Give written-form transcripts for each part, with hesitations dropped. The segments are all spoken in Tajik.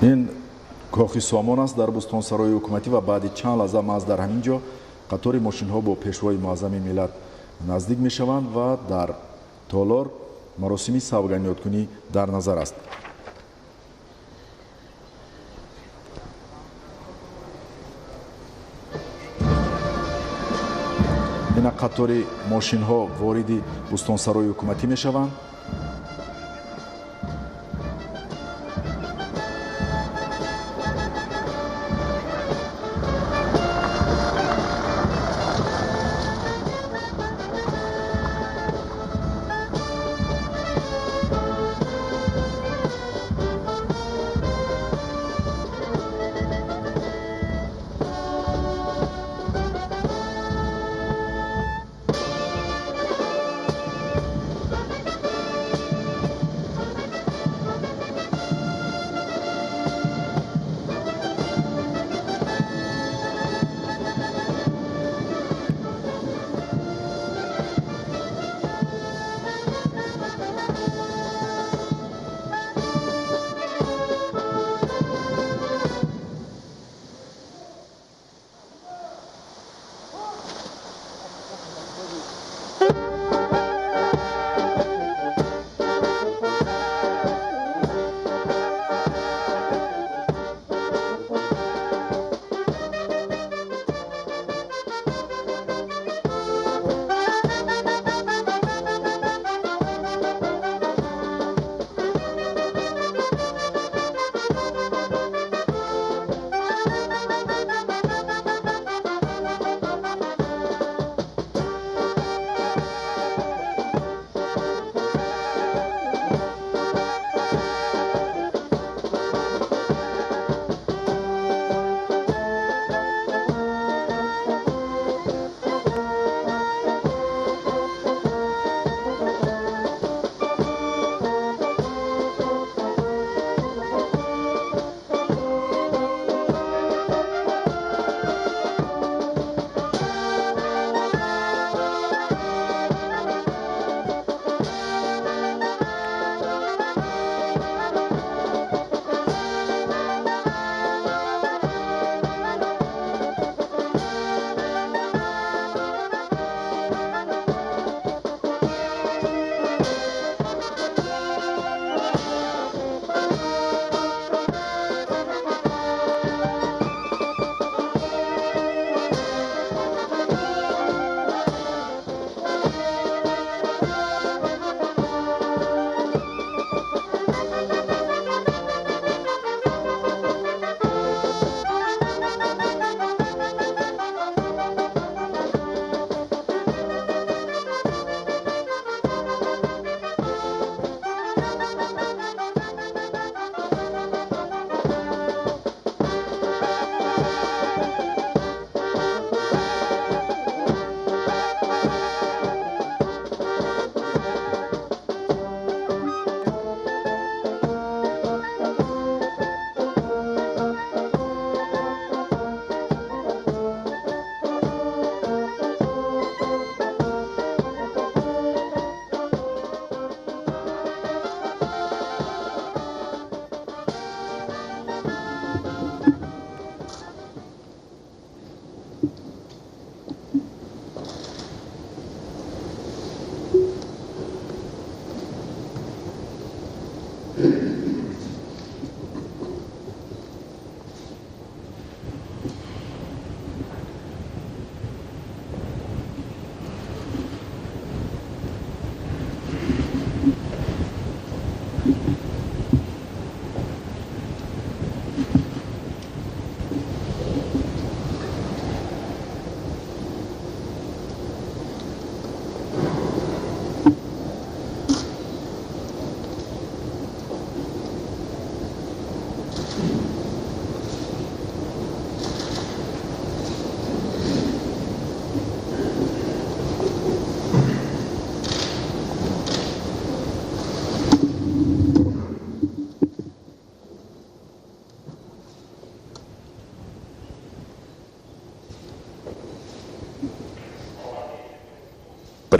Ин Кохи Сомон аст дар Бӯстонсарои ҳукуматӣ ва баъди чанд лаҳза маҳз дар ҳамин ҷо қатори мошинҳо бо Пешвои муаззами миллат наздик мешаванд ва дар толор маросими савгандёдкунӣ дар назар аст. Ина қатори мошинҳо вориди Бӯстонсарои ҳукуматӣ мешаванд.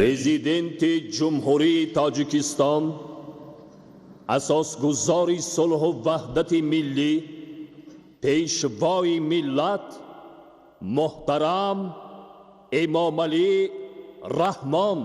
Президенти Ҷумҳурии Тоҷикистон Асосгузори сулҳу ваҳдати миллӣ, пешвои миллат муҳтарам Эмомалӣ Раҳмон.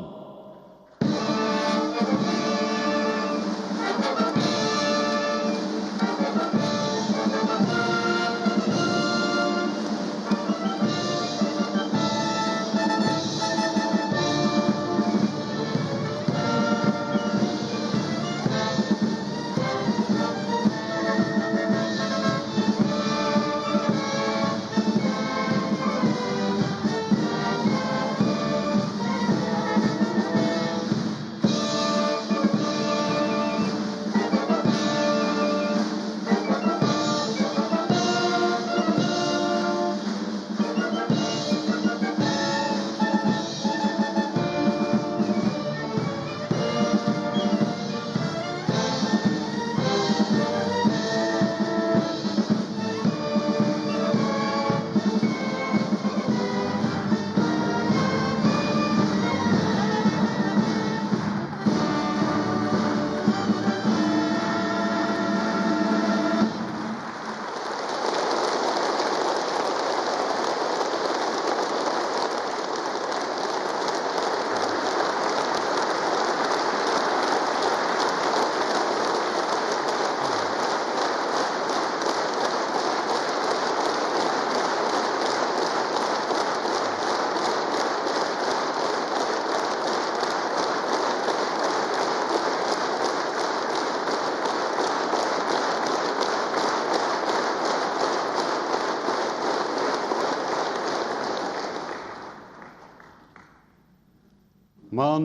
Ман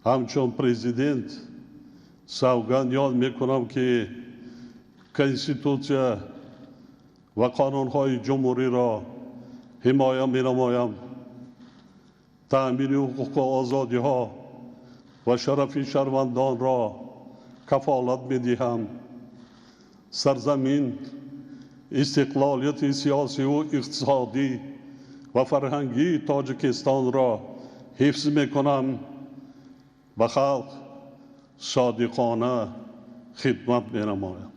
ҳамчун президент савганд ёд мекунам, ки Конститутсия ва қонунҳои ҷумҳуриро ҳимоя менамоям, таъмини ҳуқуқу озодиҳо ва шарафи шаҳрвандонро кафолат медиҳам, сарзамин, истиқлолияти сиёсиву иқтисодӣ ва фарҳангии Тоҷикистонро ҳифз мекунам, ба халқ содиқона хидмат менамоям.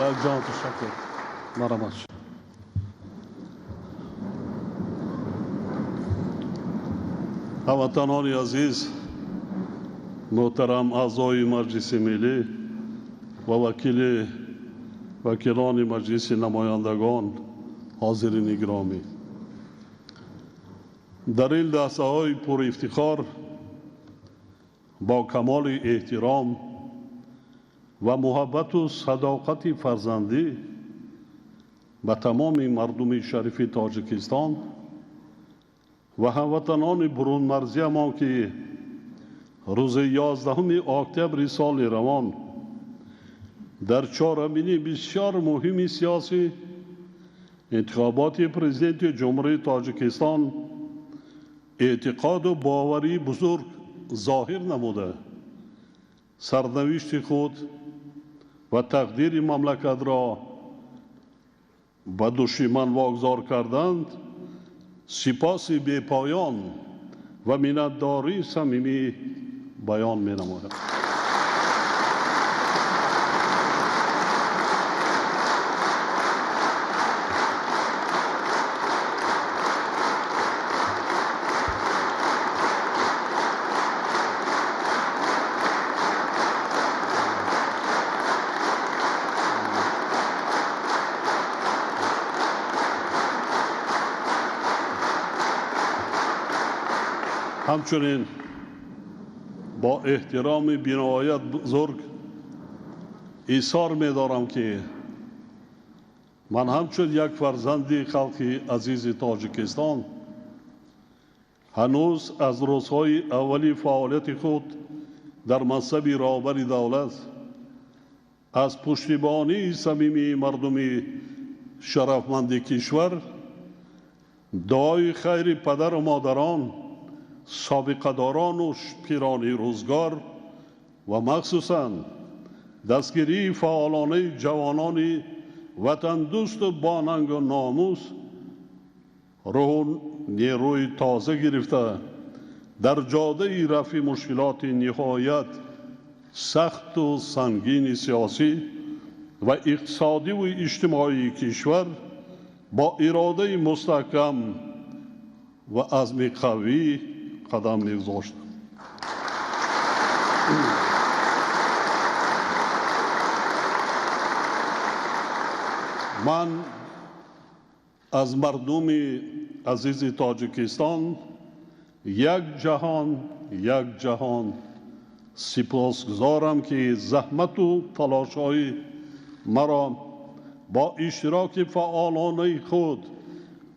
Як ҷаҳон ташаккур. Марҳамат. Ҳамватанони азиз, муҳтарам аъзои Маҷлиси Миллӣ ва вакилони Маҷлиси намояндагон, ҳозирини гиромӣ, дар ин лаҳзаҳои пурэфтихор бо камоли эҳтиром ва муҳаббату садоқати фарзандӣ ба тамоми мардуми шарифи Тоҷикистон ва ҳамватанони бурунмарзиямон, ки рӯзи 11 октябри соли равон дар чорабинии бисёр муҳими сиёсӣ, интихоботи президенти Ҷумҳурии Тоҷикистон, эътиқоду боварии бузург зоҳир намуда, сарнавишти худ ва тақдири мамлакатро ба души ман вогузор карданд, сипоси бепоён ва миннатдории самимӣ баён менамоям. Ҳамчунин бо эҳтироми биноҳоят бузург изҳор медорам, ки ман ҳамчун як фарзанди халқи азизи Тоҷикистон ҳанӯз аз рӯзҳои аввали фаъолияти худ дар мансаби роҳбари давлат аз пуштибонии самимии мардуми шарафманди кишвар, дуои хайри падару модарон, собиқадорону пирони рӯзгор ва махсусан дастгирии фаъолонаи ҷавонони ватандӯсту бонангу номус рӯҳу нерӯи тоза гирифта дар ҷодаи рафъи мушкилоти ниҳоят сахту сангини сиёсӣ ва иқтисодиву иҷтимоии кишвар бо иродаи мустаҳкам ва азми қавӣ қадам мегузоштам. Ман аз мардуми азизи Тоҷикистон як ҷаҳон, як ҷаҳон сипосгузорам, ки заҳмату талошҳои маро бо иштироки фаъолонаи худ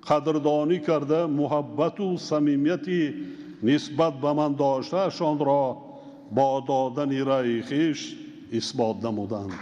қадрдонӣ карда, муҳаббату самимияти нисбат ба ман доштаашонро бо додани раъи хеш исбот намуданд.